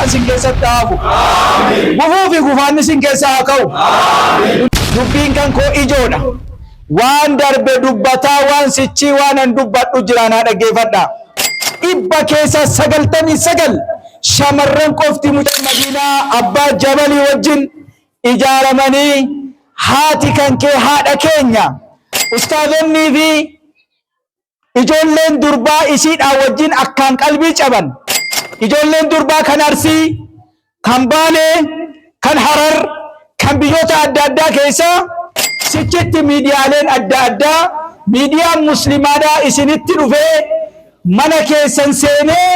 Barakaan sin keessatti haa hafu. Gufuu fi gufaanni sin keessaa haa ka'u. Dubbiin kan koo ijoodha. Waan darbe dubbataa waan sichii waan an dubbadhu jira naa dhaggeeffadha. 99% shamarran qofti mucaa Madiinaa abbaa jabalii wajjin ijaaramanii haati kan kee haadha keenya ustaazonnii fi ijoolleen durbaa isiidhaa wajjin akkaan qalbii caban. Ijoolleen durbaa kan Arsii, kan Baalee, kan Harar, kan biyyoota adda addaa keessaa sichitti miidiyaaleen adda addaa miidiyaan muslimaadhaa isinitti dhufee mana keessan seenee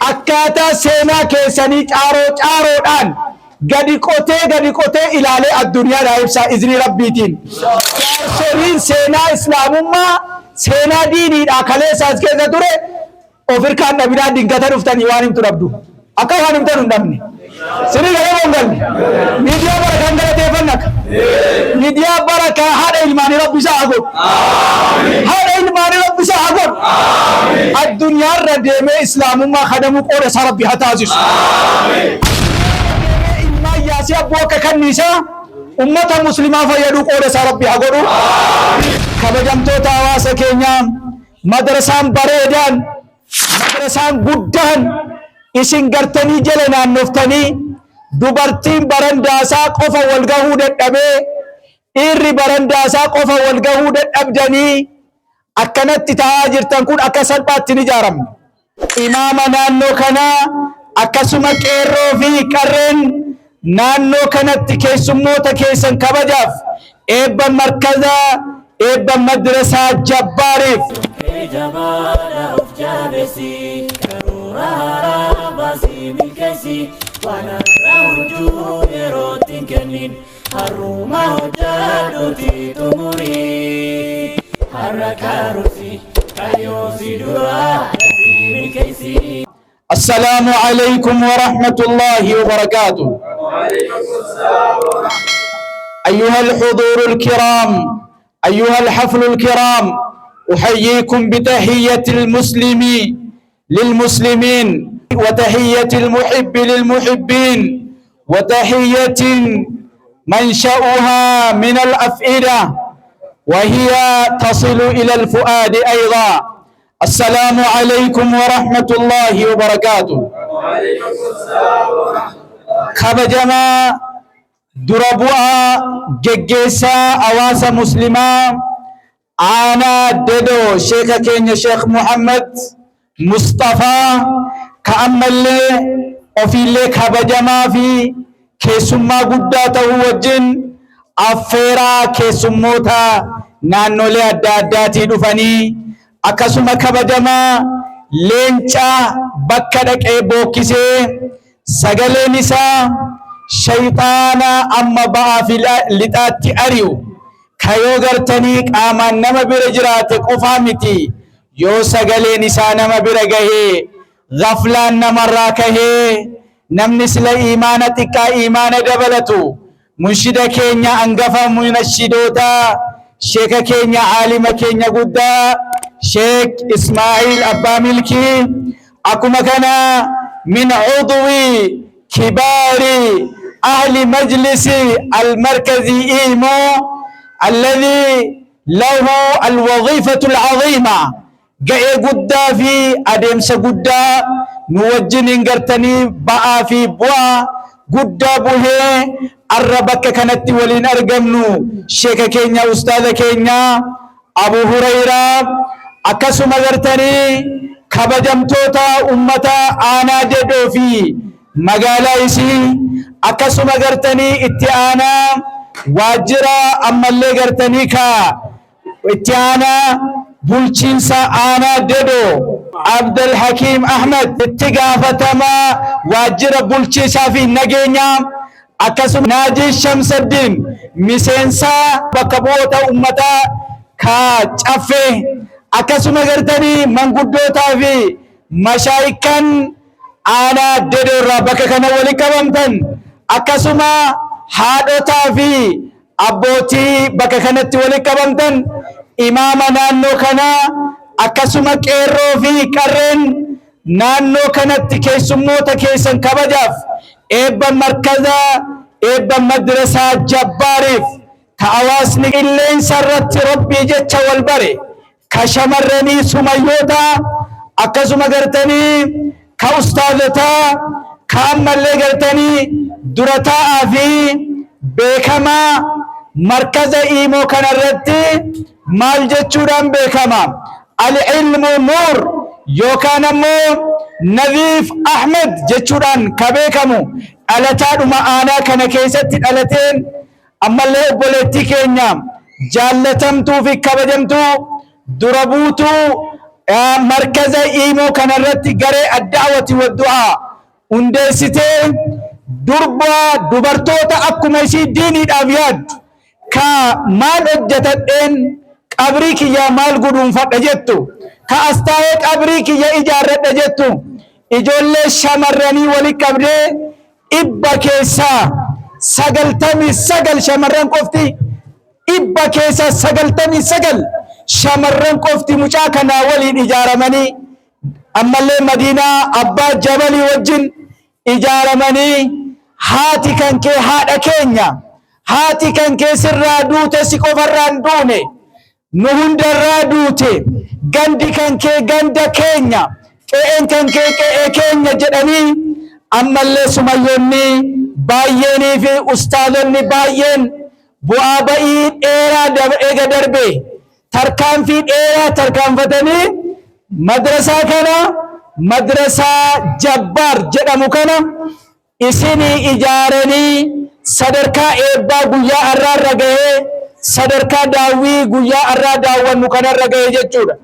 akkaataa seenaa keessanii caaroo caaroodhaan gadi qotee gadi qotee ilaalee addunyaadhaa ibsaa iznii rabbiitiin. Jaarsoliin seenaa islaamummaa seenaa diiniidhaa kaleessa as keessa ture of hirkaan dhabinaa dingata dhuftanii waan himtu dhabdu. Akka waan himtan hin dhabne. Sinii galee moo hin galle? Miidiyaa barakaan galateeffanna akka. Miidiyaa barakaa haadha ilmaanii rabbi isaa haa godhu. Haadha ilmaanii rabbi isaa haa godhu. Addunyaarra deemee islaamummaa kadamuu qooda isaa rabbi haa taasisu. Addunyaarra deemee ilmaan yaasii abboo akka kanniisaa ummata muslimaa fayyaduu qooda isaa rabbi haa godhu. Kabajamtoota hawaasa keenyaa madrasaan bareedaan madrasaan guddaan isin gartanii jala naannoftanii dubartiin barandaasaa qofa wal gahuu dadhabee dhiirri barandaasaa qofa wal gahuu dadhabdanii akkanatti taa'aa jirtan kun akka salphaatti hin ijaaramne. Imaama naannoo kanaa akkasuma qeerroo fi qarreen naannoo kanatti keessummoota keessan kabajaaf eebba markaza eebba madrasaa Jabbaariif. Jabaadha of jabeessi karoora haaraa baasii milkeessi waan har'a hojjuu yerootti hin kennin har'uma hojjadhuuti xumurii har'a karoorsi kaayyoo si dura dafii milkeessi. السلام عليكم ورحمة الله وبركاته. أيها الحضور الكرام، أيها الحفل الكرام، أحييكم بتحية المسلم للمسلمين وتحية المحب للمحبين وتحية منشأها من الأفئدة وهي تصل إلى الفؤاد أيضا. السلام عليكم ورحمة الله وبركاته. Kabajamaa dura bu'aa geggeessaa hawaasa muslimaa aanaa Dedoo sheeka keenya Sheekh Muhammad Mustafaa ka ammallee ofiillee kabajamaa fi keessummaa guddaa ta'uu wajjin affeeraa keessummoota naannolee adda addaatii dhufanii akkasuma kabajamaa leenca bakka dhaqee bookkisee sagaleen isaa shayxaana amma ba'aa fi lixaatti ari'u kayoo gartanii qaamaan nama bira jiraate qofaa miti yoo sagaleen isaa nama bira gahee gaflaan namarraa kahee namni sila iimaana xiqqaa iimaana dabalatu munshida keenya angafa munashidoota sheeka keenya aalima keenya guddaa Sheek Ismaa'iil Abbaa Milkii akkuma kana min cudwi kibaari ahli majlisi almarkazi iimoo alladhi lahu alwaziifatu alcaziima ga'ee guddaa fi adeemsa guddaa nu wajjiniin gartanii ba'aa fi bu'aa guddaa buhee arra bakka kanatti waliin argamnu sheeka keenya ustaaza keenya Abu Hurayraa akkasuma gartanii kabajamtoota ummata aanaa Dedoo fi magaalaa isii akkasuma gartanii itti aanaa waajjira ammallee gartanii ka itti aanaa bulchiinsa aanaa Dedoo Abdul Hakiim Ahmed itti gaafatamaa waajjira bulchiisaa fi nageenyaa akkasuma Naajii Shamsaddiin miseensa bakka bu'oota ummataa ka caffee akkasuma gartanii manguddootaa fi mashaayikan aanaa Dedoo irraa bakka kana walitti qabamtan akkasuma haadhotaa fi abbootii bakka kanatti walitti qabamtan imaama naannoo kanaa akkasuma qeerroo fi qarreen Naannoo kanatti keessummoota keessan kabajaaf eebba markaza, eebba madrasaa Jabbaariif ka hawaasni qilleensa irratti Rabbii jecha wal bare, ka shamarranii sumayyootaa, akkasuma gartanii ka ustaazotaa, ka ammallee gartanii dura taa'aa fi beekamaa markaza iimoo kana irratti maal jechuudhaan beekama? Al-ilmu nuur yookaan ammoo Nadiif Ahmed jechuudhaan ka beekamu, dhalataadhuma aanaa kana keessatti dhalateen, ammallee obboleettii keenya jaallatamtuu fi kabajamtuu dura buutuu markaza iimoo kana irratti garee ad-da'wati wa du'aa hundeessitee, durba dubartoota akkuma isii diiniidhaaf yaaddu, ka maal hojjetadheen qabrii kiyyaa maal guduunfadha jettu, ka as taa'ee qabrii kiyya ijaarradha jettu, ijoollee shamarranii walitti qabdee, 99% shamarran qofti, 99% shamarran qofti mucaa kanaa waliin ijaaramanii, ammallee Madiinaa Abbaa Jabalii wajjin ijaaramanii, haati kan kee haadha keenya, haati kan kee sirraa duute, si qofarraan duune, nu hundarraa duute, gandi kan kee ganda keenya, qe'een kan kee qe'ee keenya jedhanii, ammallee sumayyoonni baay'eenii fi ustaazonni baay'een bu'aa ba'ii dheeraa eega darbe, tarkaanfii dheeraa tarkaanfatanii, madrasaa kana, madrasaa Jabbaar jedhamu kana isinii ijaaranii, sadarkaa eebbaa guyyaa har'aarra gahee, sadarkaa daawwii guyyaa har'aa daawwannu kanarra gahee jechuudha.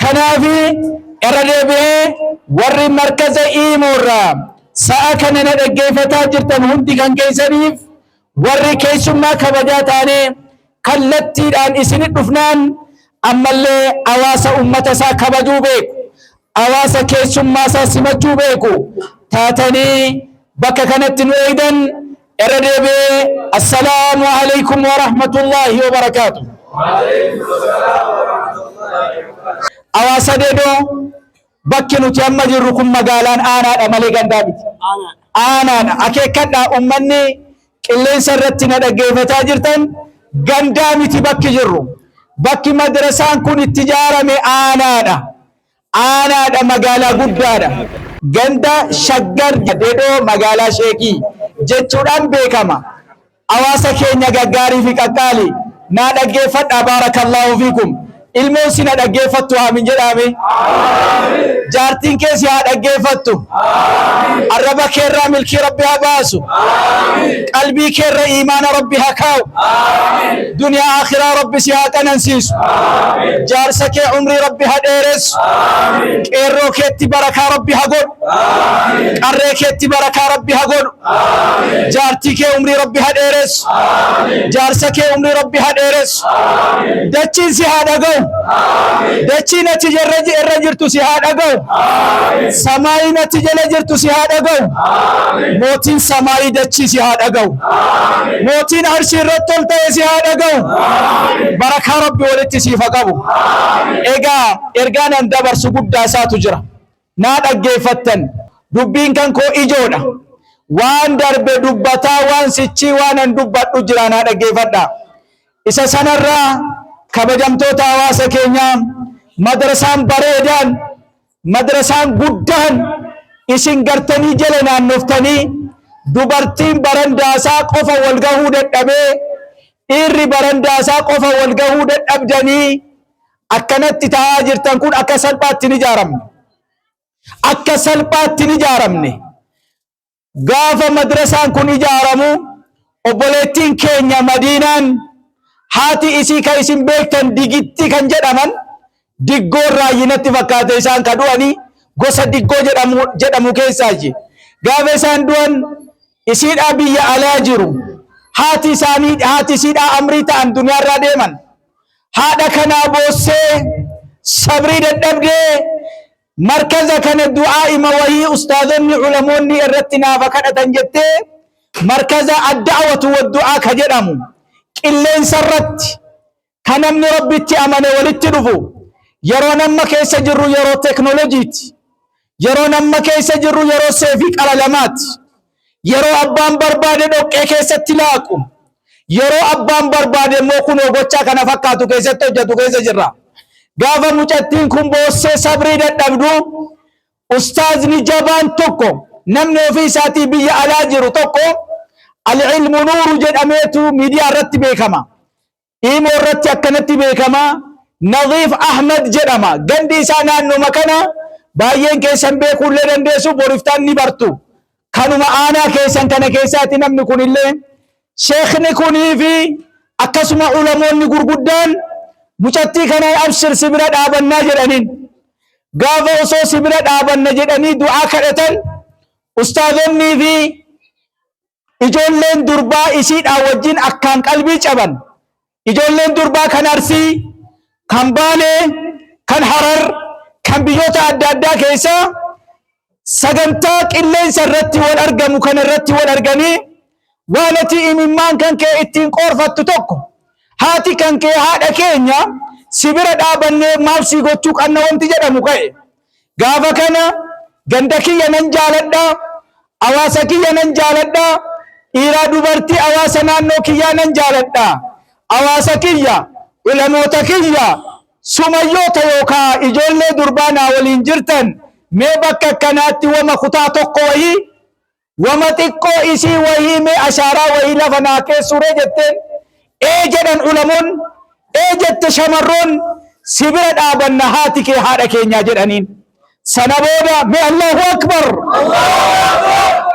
Kanaafi irra deebi'ee warri markaza iimoorraa sa'a kana na dhaggeeffataa jirtan hundi kan keessaniif, warri keessummaa kabajaa taanee kallattiidhaan isinit dhufnaan, ammallee hawaasa ummata isaa kabajuu beeku, hawaasa keessummaa isaa simachuu beeku taatanii bakka kanatti nu eegdan, irra deebi'ee assalaamu alaikum wa rahmatullaahi wa barakaatu. Hawaasa Dedoo, bakki nuti amma jirru kun magaalaan aanaadha malee gandaa miti. Aanaadha. Akeekkadhaa, ummanni qilleensa irratti na dhaggeeffataa jirtan, gandaa miti bakki jirru. Bakki madrasaan kun itti ijaarame aanaadha. Aanaadha, magaalaa guddaadha. Ganda Shaggar Dedoo magaalaa Sheekii jechuudhaan beekama. Hawaasa keenya gaggaarii fi qaqqaali naa dhaggeeffadhaa, baarakallaahu fiikum. Ilmoon si na dhaggeeffattu aamin jedhaame. Jaartiin kee si haa dhaggeeffattu. Arraba keerraa milkii Rabbi haa baasu. Qalbii keerra iimaana Rabbi haa kaa'u. Duniyaa akhiraa Rabbi si haa qanansiisu. Jaarsa kee umrii Rabbi haa dheeressu. Qeerroo keetti barakaa Rabbi haa godhu. Qarree keetti barakaa Rabbi haa godhu. Jaartii kee umrii Rabbi haa dheeressu. Jaarsa kee umrii Rabbi haa dheeressu. Dachiin si haa dhaga'u. Dachiin ati irra jirtu si haa dhaga'u. Samaayiin ati jala jirtu si haa dhaga'u. Mootiin samaayii dachii si haa dhaga'u. Mootiin arshii irratti ol ta'e si haa dhaga'u. Barakaa Rabbi walitti siif haa qabu. Egaa ergaan an dabarsu guddaa isaatu jira. Naa dhaggeeffattan, dubbiin kan koo ijoodha. Waan darbe dubbataa waan sichii waan an dubbadhu jira, naa dhaggeeffadha. Isa sanarraa, kabajamtoota hawaasa keenyaa, madrasaan bareedaan, madrasaan guddaan isin gartanii jala naannoftanii, dubartiin barandaasaa qofa wal gahuu dadhabee, dhiirri barandaasaa qofa wal gahuu dadhabdanii akkanatti taa'aa jirtan kun akka salphaatti hin ijaaramne. Akka salphaatti hin ijaaramne. Gaafa madrasaan kun ijaaramu, obboleettiin keenya Madiinaan, haati isii kan isin beektan Digitti kan jedhaman, Diggoo raayyinatti fakkaate, isaan ka du'anii gosa Diggoo jedhamu keessaayi. Gaafa isaan du'an isiidhaa biyya alaa jiru. Haati isaanii, haati isiidhaa amrii ta'an duniyaarraa deeman. Haadha kanaa boossee sabrii dadhabdee, markaza kana du'aa'ima wahii ustaazonni ulamoonni irratti naafa kadhatan jettee, markaza ad-da'watu wad-du'aa ka jedhamu, qilleensa irratti ka namni Rabbitti amane walitti dhufu. Yeroo namma keessa jirru yeroo teknooloojiiti. Yeroon amma keessa jirru yeroo seefii qara lamaati. Yeroo abbaan barbaade dhoqqee keessatti laaqu. Yeroo abbaan barbaade immoo kunoo gochaa kana fakkaatu keessatti hojjetu keessa jirra. Gaafa mucattiin kun boossee sabrii dadhabdu, ustaazni jabaan tokko, namni ofii isaatii biyya alaa jiru tokko, Al-Ilmu Nuuru jedhameetu miidiyaa irratti beekama. Imoo irratti akkanatti beekama. Nadhiif Ahmad jedhama. Gandi isaa naannoma kana, baay'een keessan beekuullee dandeessu, boriftaan ni bartu. Kanuma aanaa keessan kana keessaati namni kunillee. Sheekni kunii fi akkasuma ulamoonni gurguddaan mucattii kanaan abshir, si bira dhaabannaa jedhaniin. Gaafa osoo si bira dhaabanna jedhanii du'aa kadhatan, ustaazonnii fi ijoolleen durbaa isiidhaa wajjin akkaan qalbii caban. Ijoolleen durbaa kan Arsii, kan Baalee, kan Harar, kan biyyoota adda addaa keessaa sagantaa qilleensa irratti wal argamu kana irratti wal arganii, waan ati imimmaan kan kee ittiin qoorfattu tokko, haati kan kee haadha keenya, si bira dhaabannee maal sii gochuu qabna wanti jedhamu ka'e. Gaafa kana ganda kiyya nan jaaladha, hawaasa kiyya nan jaaladha, dhiiraa dubartii hawaasa naannoo kiyyaa nan jaaladha. Hawaasa kiyya, ulamoota kiyya, sumayyoota yookaa ijoollee durbaa naa waliin jirtan, mee bakka akkanaatti wama kutaa tokko wayii, wama xiqqoo isii wayii, mee ashaaraa wayii lafa naa keessuuree jetteen. Ee jedhan ulamoon, ee jette shamarroon, si bira dhaabanna, haati kee haadha keenyaa jedhaniin. Sana booda mee Allahu Akbar!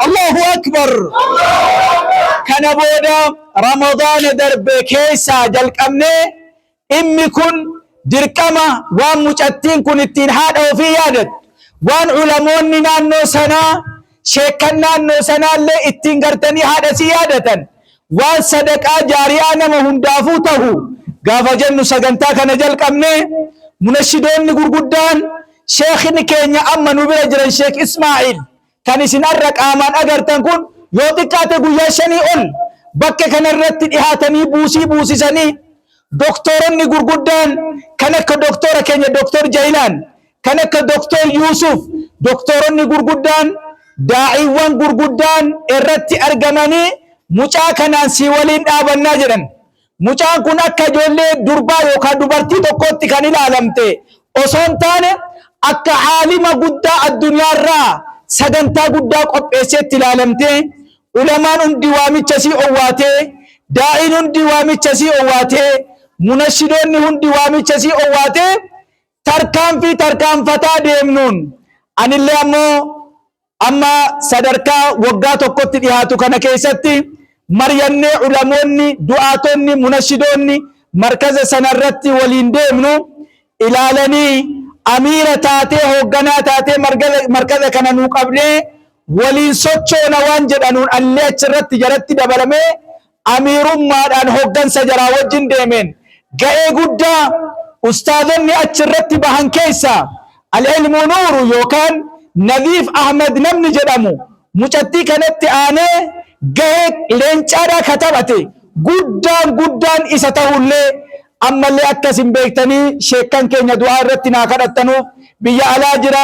Allahu Akbar! Kana booda Ramadaana darbe keessaa jalqabnee dhimmi kun dirqama, waan mucattiin kun ittiin haadha ofii yaadattu, waan ulamoonni naannoo sanaa, sheekkan naannoo sanaallee ittiin gartanii haadha sii yaadatan, waan sadaqaa jaariyaa nama hundaafuu tahu gaafa jennu sagantaa kana jalqabne. Munashidoonni gurguddaan, sheekni keenya amma nu bira jiran, Sheek Ismaa'il kan isin har'a qaamaan agartan kun, yoo xiqqaate guyyaa 5 ol bakka kanarratti dhihaatanii buusii buusisanii, doktoronni gurguddaan kan akka doktora keenya Doktor Jayilaan, kan akka Doktor Yuusuf, doktoronni gurguddaan, daa'iiwwan gurguddaan irratti argamanii mucaa kanaan sii waliin dhaabannaa jedhan. Mucaan kun akka ijoollee durbaa yookaan dubartii tokkootti kan ilaalamte osoo hin taane, akka aalima guddaa addunyaarraa sagantaa guddaa qopheesseetti ilaalamtee, ulamaan hundi waamicha sii owwaatee, daa'iin hundi waamicha sii owwaatee, munashidoonni hundi waamicha sii owwaatee, tarkaanfii tarkaanfataa deemnuun anillee ammoo amma sadarkaa waggaa tokkotti dhihaatu kana keessatti maryannee, ulamoonni, du'aatonni, munashidoonni markaza sanarratti waliin deemnu ilaalanii, amiira taatee, hoogganaa taatee markaza kana nuu qabnee waliin sochoona waan jedhanuun, allee achirratti jalatti dabalamee amiirummaadhaan hooggansa jaraa wajjin deemeen ga'ee guddaa ustaazonni achirratti bahan keessaa Al-Ilmu Nuuru yookaan Nadhiif Ahmad namni jedhamu mucattii kanatti aanee gahee leencaadhaa ka taphate guddaan guddaan isa ta'ullee, ammallee akkasin beektanii sheekkan keenya du'aa irratti naa kadhattanuuf, biyya alaa jira,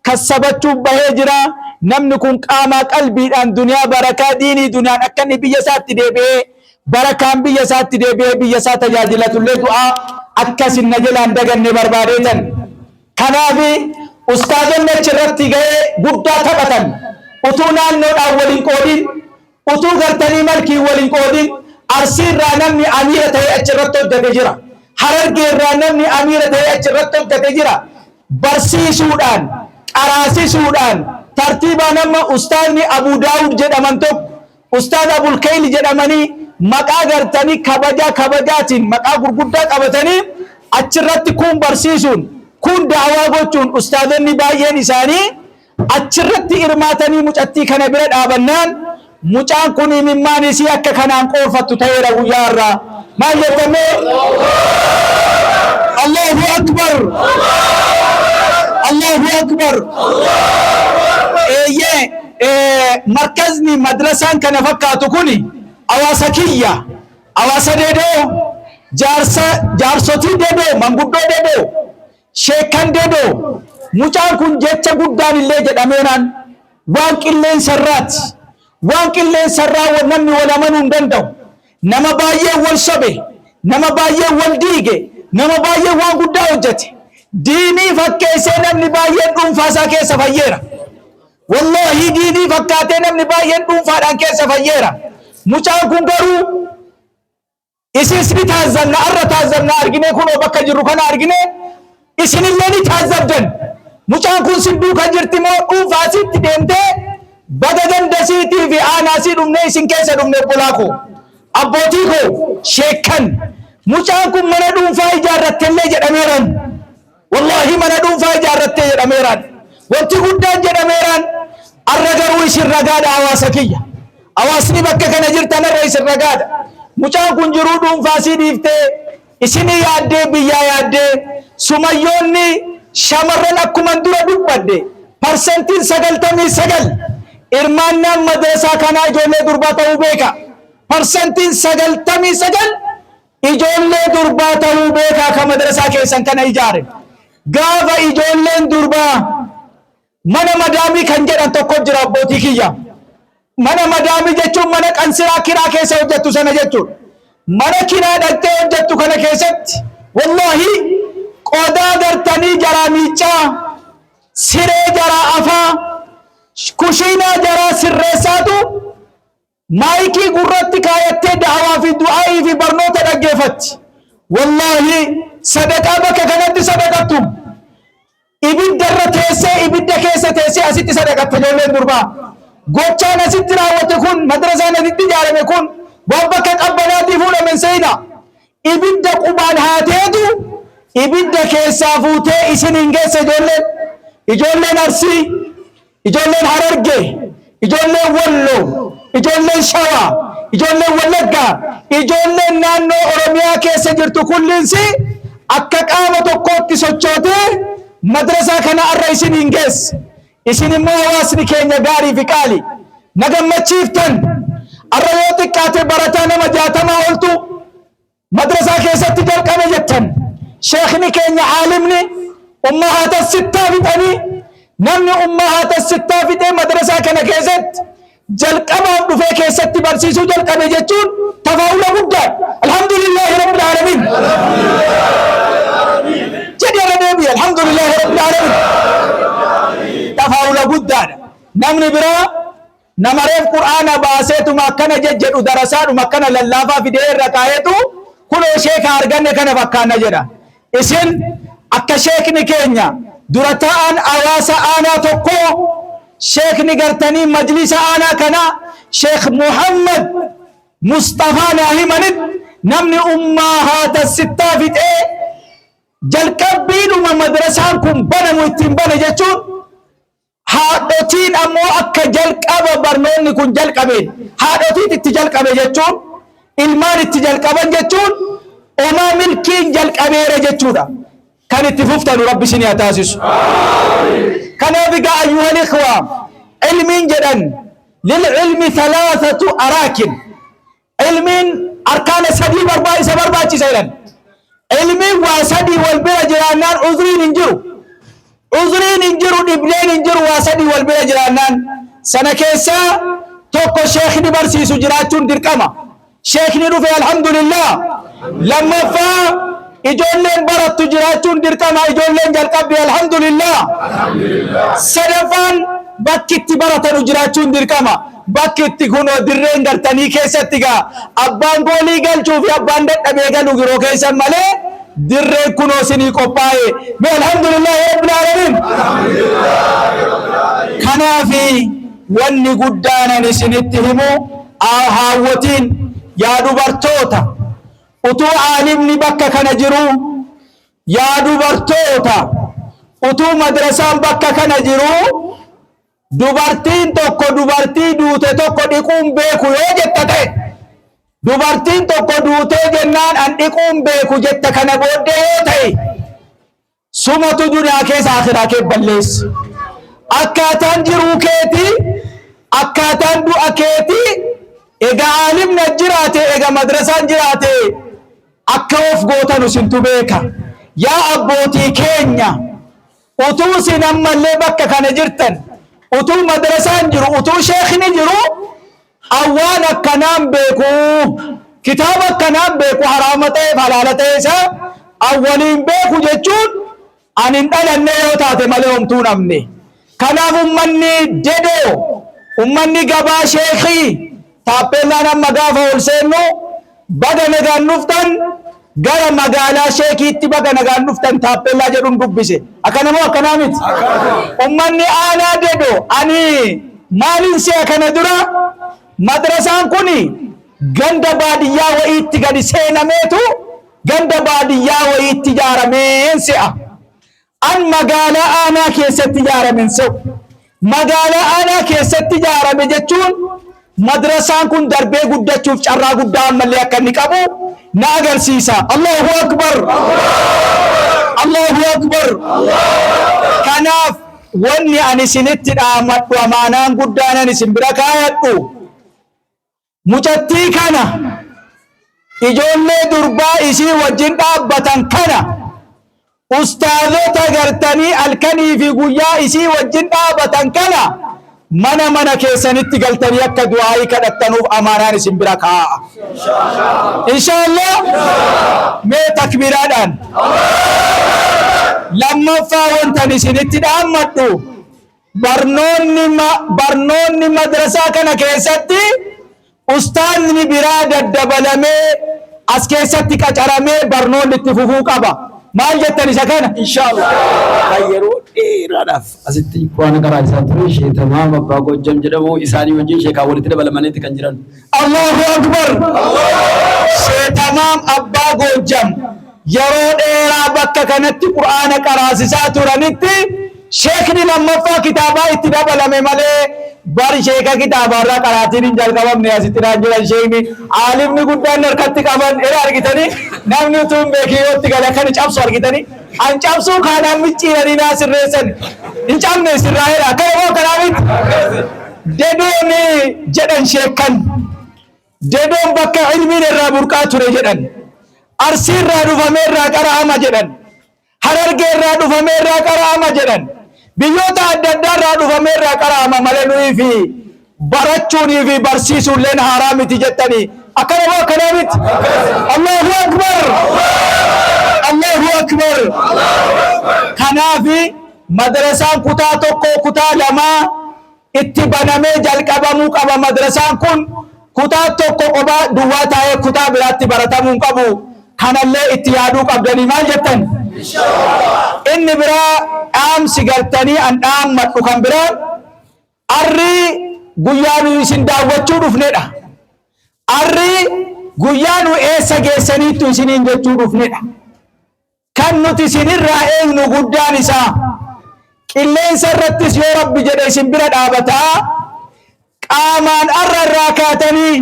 kassabachuuf bahee jira. Namni kun qaamaa qalbiidhaan duniyaa barakaa diinii duniyaan akka inni biyya isaatti deebi'ee barakaan biyya isaatti deebi'ee biyya isaa tajaajilatullee du'aa akkasin na jalaan daganne barbaadeetan. Kanaaf ustaazonni achirratti gahee guddaa taphatan, utuu naannoodhaan waliin qoodin, utuu gartanii malkiin waliin qoodin. Arsiirraa namni amiira ta'ee achirratti hojjete jira. Harargeerraa namni amiira ta'ee achirratti hojjete jira. Barsiisuudhaan, qaraasisuudhaan, tartiibaan amma ustaazni Abuu Daawud jedhaman tokko, Ustaaz Abulkeyl jedhamanii maqaa gartanii kabajaa kabajaatiin maqaa gurguddaa qabatanii achirratti kuun barsiisuun, kuun da'awaa gochuun, ustaazonni baay'een isaanii achirratti hirmaatanii mucattii kana bira dhaabannaan, mucaan kun imimmaan isii akka kanaan qoorfattu ta'eera guyyaa har'aa. Maal jettamee? Allahu Akbar! Allahu Akbar! Eeyyee, markazni madrasaan kana fakkaatu kuni hawaasa kiyya, hawaasa Dedoo, jaarsa, jaarsotii Dedoo, manguddoo Dedoo, sheekkan Dedoo, Mucaan kun jecha guddaan illee jedhameenaan waan qilleensarraati. Waan qilleensarraa namni wal amanuu hin danda'u. Nama baay'ee wal sobe, nama baay'ee wal diige, nama baay'ee waan guddaa hojjete. Diinii fakkeessee namni baay'een dhuunfaasaa keessa fayyeera. Wallahi, diinii fakkaatee namni baay'een dhuunfaadhaan keessa fayyeera. Mucaan kun garuu isis ni taazzabna, arra taazzabna, argine, kunoo bakka jirru kana argine, isinillee ni taazzabdan. Mucaan kun sin duuka jirti moo dhuunfaasitti deemtee? Baga gandasiitii fi aanaasii dhufnee isin keessa dhufne. Obbolaa koo, abbootii koo, sheekkan, mucaan kun mana dhuunfaa ijaarrattellee jedhameeran. Wallahi, mana dhuunfaa ijaarrattee jedhameeraan. Wanti guddaan jedhameeraan. Arra garuu isin ragaadha, hawaasa kiyya. Hawaasni bakka kana jirtan, arra isin ragaadha. Mucaan kun jiruu dhuunfaa sii dhiiftee isinii yaaddee, biyyaa yaaddee. Sumayyoonni shamarran, akkuman dura dubbadhe, 99% hirmaannaan madrasaa kanaa ijoollee durbaa ta'uu beeka. 99% ijoollee durbaa ta'uu beekaa ka madrasaa keessan kana ijaare. Gaafa ijoolleen durbaa mana madaamii kan jedhan tokko jira, abbootii kiyya. Mana madaamii jechuun mana qansiraa kiraa keessa hojjettu sana jechuudha. Mana kiraa dhaqxee hojjettu kana keessatti, wallahi, qodaa gartanii jaraa miiccaa, siree jaraa afaa, kushiinaa jaraa sirreessaatu maayikii gurratti kaayattee da'awaa fi du'aayii fi barnoota dhaggeeffatti. Wallahi, sadaqaa bakka kanatti sadaqattu. Ibidda irra teessee, ibidda keessa teessee asitti sadaqatte ijoolleen durbaa. Gochaan asitti raawwate kun, madrasaan asitti ijaarame kun waan bakka qabbanaatii fuudhame hin seena. Ibidda qubaan haateetu ibidda keessaa fuutee isin hin geesse ijoolleen. Ijoolleen Arsii, ijoolleen Harargee, ijoolleen Walloo, ijoolleen Shawaa, ijoolleen Wallaggaa, ijoolleen naannoo Oromiyaa keessa jirtu kulliinsi akka qaama tokkootti sochootee madrasaa kana arra isin hin geesse. Isin immoo hawaasni keenya gaarii fi qaali. Na gammachiiftan. Arra yoo xiqqaate barataa nama 60 oltu madrasaa keessatti jalqabe jettan. Sheekni keenya aalimni ummahaata sittaa fixanii, namni ummahaata sittaa fixee madrasaa kana keessatti jalqabaaf dhufee keessatti barsiisuu jalqabe jechuun tafaa'ula guddaadha. Alhamdulillahi rabbil aalamiin. Jedhi, irra deebi'i. Alhamdulillahi rabbil aalamiin. Tafaa'ula guddaadha. Namni biraa nama reef Qur'aana baaseetuma akkana jejjedhu, darasaadhuma akkana lallaafaa fidee irra kaa'eetu kunoo sheeka arganne kana fakkaanna jedha. Isin akka sheekni keenya dura ta'an hawaasa aanaa tokkoo, sheekni gartanii majlisa aanaa kanaa, Sheekh Muhammad Mustafaa naa himanitti, namni ummaa haata sittaa fixee jalqabbiidhuma madrasaan kun banamu ittiin bane jechuun, haadhotiin ammoo akka jalqaba barnoonni kun jalqabeen haadhotiin itti jalqabe jechuun, ilmaan itti jalqaban jechuun, omaa milkiin jalqabeera jechuudha. Kan itti fuftanu Rabbi isin haa taasisu. Kanaaf egaa, ayyuhal ikhwaa, ilmiin jedhan lil'ilmi thalathatu araakin, ilmiin arkaana sadii isa barbaachisa jedhan. Ilmiin waa sadii wal bira jiraannaan uzriin hin jiru. Uzriin hin jiru, dhibdeen hin jiru waa sadii wal bira jiraannaan. Sana keessaa tokko sheekni barsiisu jiraachuun dirqama. Sheekni dhufe, alhamdulillah. Lammaffaa ijoolleen barattu jiraachuun dirqama. Ijoolleen jalqabdi, alhamdulillah. Sadaffaan bakki itti baratanu jiraachuun dirqama. Bakki itti kunoo dirreen gartanii keessatti gaa abbaan goolii galchuu fi abbaan dadhabee galu yeroo keessan malee dirreen kunoo sinii qophaa'e. Mee alhamdulillahi rabbil aalamiin. Kanaafi wanni guddaan ani isinitti himu, haawwotiin, yaa dubartoota, utuu aalimni bakka kana jiru, yaa dubartoota, utuu madrasaan bakka kana jiru, dubartiin tokko dubartii duute tokko dhiquun beeku yoo jetta ta'e, dubartiin tokko duutee jennaan an dhiquun beeku jetta kana booddee yoo ta'e, sumatu duniyaa keessa akhiraa kee balleessa. Akkaataan jiruu keetii, akkaataan du'a keetii, egaa aalimni jiraate, egaa madrasaan jiraate, akka of gootanu sintu beeka. Yaa abbootii keenya, Utuu isin ammallee bakka kana jirtan, utuu madrasaan jiru, utuu sheekni jiru, awwaan akkanaan beeku, kitaaba akkanaan beeku, haraama ta'eef halaala ta'e isaa awwaliin beeku jechuun ani hin dhalanne yoo taate malee homtuu namne. Kanaaf ummanni Dedoo, ummanni gabaa sheekii, taappeellaan amma gaafa ol seennu baga nagaan dhuftan gara magaalaa sheekiitti baga nagaan dhuftan taappeellaa jedhuun dubbise. Akkana moo akkanaa miti? Ummanni aanaa Dedoo, ani maalin si'a kana dura madrasaan kun ganda baadiyyaa wayiitti gadi seenameetu ganda baadiyyaa wayiitti ijaarameen si'a. An magaalaa aanaa keessatti ijaarame hin se'u. Magaalaa aanaa keessatti ijaarame jechuun madrasaan kun darbee guddachuuf carraa guddaa ammallee akka inni qabu na agarsiisa. Allahu Akbar! Allahu Akbar! Kanaaf wanni ani isinitti dhaamadhu, amaanaan guddaan ani isin bira kaayadhu, mucattii kana, ijoollee durbaa isii wajjin dhaabbatan kana, ustaazota gartanii halkanii fi guyyaa isii wajjin dhaabatan kana, mana mana keessanitti galtanii akka du'aayii kadhattanuuf amaanaan isin bira kaa'a. Inshaallah, mee takbiiraadhaan. Lammaffaa wantan isinitti dhaammadhu, barnoonni madrasaa kana keessatti ustaazni biraa daddabalamee as keessatti qacaramee barnoonni itti fufuu qaba. Maal jettan isa kana? Inshaallah. Kan yeroo dheeraadhaaf asitti quraana qaraa isaa ture Sheek Tamaam Abbaa Goojjam jedhamu, isaanii wajjin sheekaa walitti dabalamaniiti kan jiran. Allahu Akbar! Sheek Tamaam Abbaa Goojjam yeroo dheeraa bakka kanatti quraana qaraasisaa turanitti sheekni lammaffaa kitaabaa itti dabalame malee bar sheeka kitaabaarraa qaraatiin hin jalqabamne. Asitti naan jiran, sheekni aalimni guddaan harkatti qaban era argitanii, namni utuu hin beekin yoo itti gale akkani cabsu argitanii, an cabsuu kaanaan micciiranii naa sirreessan, hin cabne sirraa'eera. Akkana moo akkanaa miti? Dedoon jedhan sheekkan, Dedoon bakka ilmiin irraa burqaa ture jedhan. Arsii irraa dhufamee irraa qara'ama jedhan. Harargee irraa dhufamee irraa qara'ama jedhan. Biyyoota adda addaa irraa dhufamee irraa qara'ama malee nuyi fi barachuunii fi barsiisuulleen haaraa miti jettanii. Akkana moo akkanaa miti? Allahu Akbar! Allahu Akbar! Kanaafi madrasaan kutaa 1, kutaa 2 itti banamee jalqabamuu qaba. Madrasaan kun kutaa 1 qophaa duwwaa taa'ee kutaa biraatti baratamuu hin qabu. Kanallee itti yaaduu qabdanii, maal jettan? Inni biraa, dhaamsi gartanii an dhaammadhu kan biraa, arrii guyyaa nu isin daawwachuu dhufnedha. Arrii guyyaa nu eessa geessaniittu isiniin jechuu dhufnedha. Kan nuti isinirraa eegnu guddaan isaa, qilleensa irrattis yoo Rabbi jedhe isin bira dhaabataa, qaamaan arra irraa kaatanii,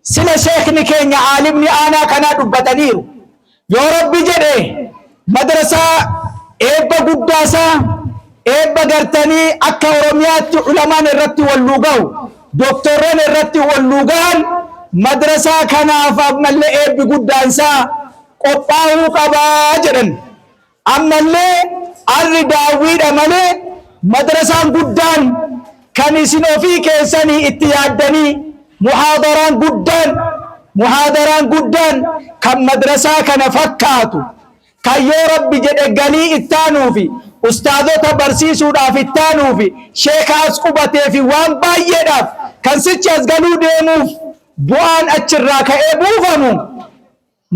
sila sheekni keenya aalimni aanaa kanaa dubbataniiru. Yoo Rabbi jedhe madrasaa eebba guddaasaa, eebba gartanii akka Oromiyaatti ulamaan irratti walluu gahu, doktorran irratti walluu gahan, madrasaa kanaaf ammallee eebbi guddaansaa qophaa'uu qabaa jedhan. Ammallee arri daawwiidha malee madrasaan guddaan kan isin ofii keessanii itti yaaddanii muhaadaraan guddaan kan madrasaa kana fakkaatu, kan yoo Rabbi jedhe galii ittaanuufi ustaazota barsiisuudhaaf ittaanuufi sheeka as qubatee fi waan baay'eedhaaf kan sichi as galuu deemuuf bu'aan achirraa ka'ee buufamu,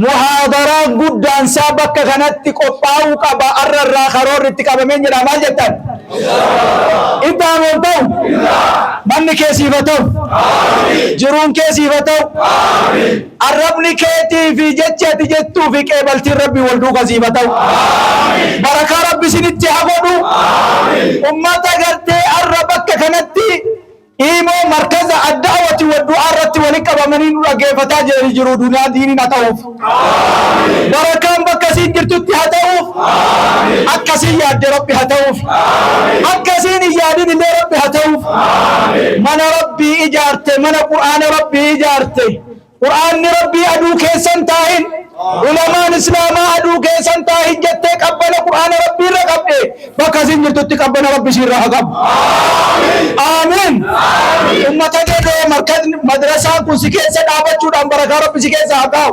muhaadaraan guddaan isaa bakka kanatti qophaa'uu qaba. Arra irraa karoorri itti qabameen jedha, maal jettan? Itti amoon ta'u, manni kee siif haa ta'u, jiruun kee siif haa ta'u, arrabni keetii fi jechi ati jettuu fi qeebaltiin Rabbi wal duuka siif haa ta'u, barakaa Rabbi isinitti haa godhu. Ummata gartee arra bakka kanatti imoo markaza addaawati wa du'aa irratti walitti qabamanii nu dhaggeeffataa jiranii jiru, duniyaa diiniin haa ta'uuf, barakaan bakka isiin jirtutti haa ta'uuf, akkasiin yaadde Rabbi haa ta'uuf, akkasiin hin yaadin illee Rabbi haa ta'uuf. Mana Rabbii ijaarte, mana Qur'aana Rabbii ijaarte. Qur'aanni Rabbii aduu keessan taahin, ulamaan Islaamaa aduu keessan taahin jettee qabbana Qur'aana Rabbii irra qabde, bakka isin jirtutti qabbana Rabbi isiirra haa qabu. Aamiin. Ummata Geedoo, markazni madrasaan kun si keessa dhaabachuudhaan barakaa Rabbi si keessa haa kaa'u.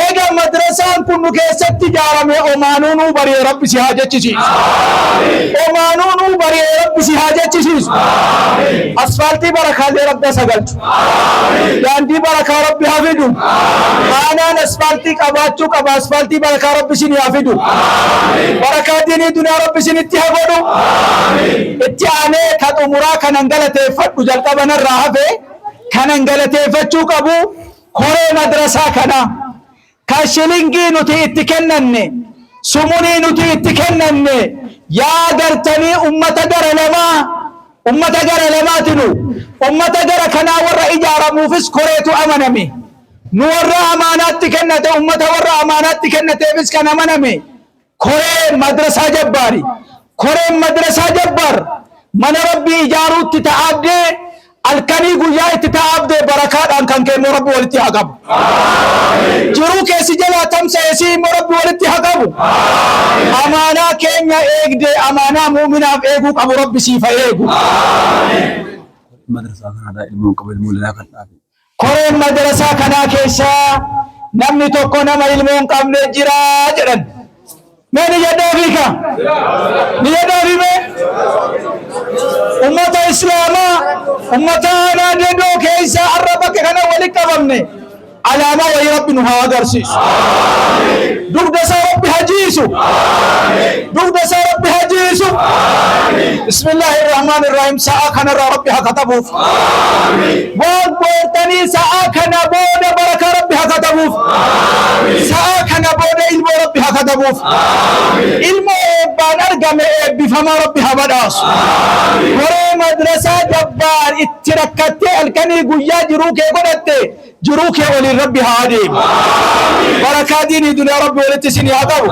Eega madrasaan kun nu keessatti ijaarame, omaanuu nuu bari'e Rabbi si haa jechisiisu. Omaanuu nuu bari'e Rabbi si haa jechisiisu. Asfaaltii barakaalee Rabbi asa galchu. Daandii barakaa Rabbi haa fidu. Aanaan asfaaltii qabaachuu qaba. Asfaaltii barakaa Rabbi isin haa fidu. Barakaa diinii duniyaa Rabbi isinitti haa godhu. Itti aanee ka xumuraa kanan galateeffadhu, jalqaba narraa hafe, kanan galateeffachuu qabu koree madrasaa kanaa. Ka shilingii nuti itti kennanne, sumunii nuti itti kennanne, yaa gartanii ummata gara lamaa, ummata gara lamaatinu, ummata gara kanaa warra ijaaramuufis koreetu amaname. Nu warra amaanaatti kennate, ummata warra amaanaatti kennateefis kan amaname koree madrasaa Jabbaari. Koreen madrasaa Jabbaar mana Rabbii ijaaruutti ta'aabdee, halkanii guyyaa itti ta'aabdee, barakaadhaan kan kennu Rabbi walitti haa qabu. Jiruu keessi jalaa tamsa'e si immoo Rabbi walitti haa qabu. Amaanaa keenya eegdee, amaanaa muuminaaf eeguu qabu Rabbi siif haa eegu. Madrasaa kanaadhaa ilmoon qaba, ilmoo lalaa kan dhaabe. Koreen madrasaa kanaa keessaa namni tokko nama ilmoo hin qabne jira jedhan. Mee ni jedhaa fiika? Ni jedhaa fi mee? Ummata Islaamaa, ummata aanaa Dedoo keessaa har'a bakka kana walitti qabamne, alaamaa wayii Rabbi nu haa agarsiisu. Dugda isaa Rabbi haa jiisu. Dugda isaa Rabbi haa jiisu. Bismillaahi Rahmaan Irrahiim, sa'a kanarraa Rabbi haa katabuuf. Waan goortanii sa'a kana booda barakaa Rabbi haa katabuuf. Sa'a kana booda ilmoo Rabbi haa katabuuf. Ilmoo eebbaan argame eebbifamaa Rabbi haa badhaasu. Koree madrasaa Jabbaar itti rakkattee halkanii guyyaa jiruu kee godhatte, jiruu kee waliin Rabbi haa adeemu. Barakaa diinii duniyaa Rabbi walitti isin haa qabu.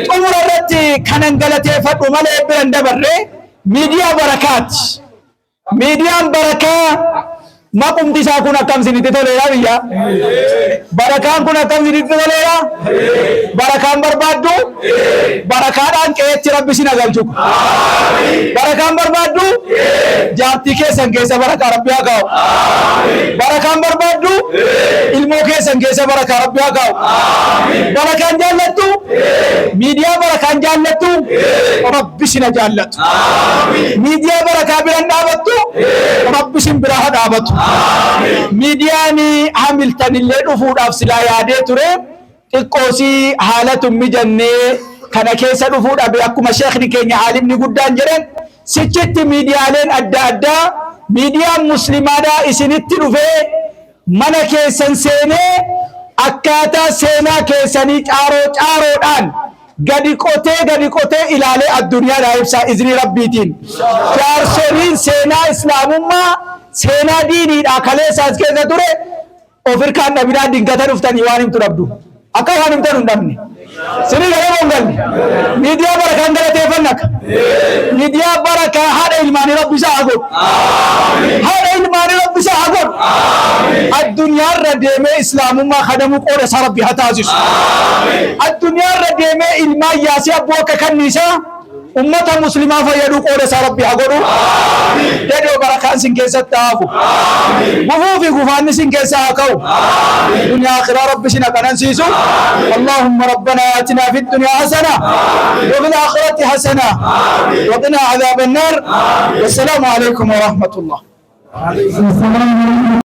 Xumura irratti kanan galateeffadhu malee bira hin dabarre miidiyaa Barakaati. Miidiyaan Barakaa maqumti isaa kun akkam isinitti toleera biyya? Barakaan kun akkam isinitti toleera? Barakaan barbaaddu? Barakaadhaan qe'eetti Rabbi isin agalchu. Barakaan barbaaddu? Jaartii keessan keessa barakaa Rabbi haa kaa'u. Barakaan barbaaddu? Ilmoo keessan keessa barakaa Rabbi haa kaa'u. Barakaan jaallattu? Miidiyaa Barakaan jaallattu? Rabbi isin haa jaallatu. Miidiyaa Barakaa biran dhaabattu? Rabbi isin biraa haa dhaabatu. Miidiyaan Hamiltan illee dhufuudhaaf silaa yaadee ture, xiqqoosii haalatu mijannee kana keessa dhufuu dhabe. Akkuma sheekni keenya aalimni guddaan jedhan, sichitti miidiyaaleen adda addaa, miidiyaan muslimaadhaa isinitti dhufee mana keessan seenee akkaataa seenaa keessanii caaroo caaroodhaan gadi qotee gadi qotee ilaalee addunyaadhaa ibsaa iznii Rabbiitiin. Jaarsoliin seenaa Islaamummaa, seenaa diiniidhaa kaleessa as keessa ture of hirkaan dhabinaa, dingata dhuftanii waan himtu dhabdu. Akka waan himtan hin dhabne. Sinii galee moo hin galle? Miidiyaa Barakaan galateeffanna akka. Miidiyaa Barakaa haadha ilmaanii Rabbi isaa haa godhu. Haadha ilmaanii Rabbi isaa haa godhu. Addunyaarra deemee Islaamummaa kadamuu qooda isaa Rabbi haa taasisu. Addunyaarra deemee ilmaan yaasii abboo akka kanniisaa ummata muslimaa fayyaduu qooda isaa Rabbi haa godhu. Dedoo barakaan sin keessatti haa hafu. Gufuu fi gufaanni sin keessaa haa ka'u. Duniyaa akhiraa Rabbi sin haa qanansiisu. Allahumma rabbana atina fi dunya hasana wa fil akhirati hasana wa qina adhaban nar. Wassalaamu alaikum wa rahmatullah. Alaikum salam.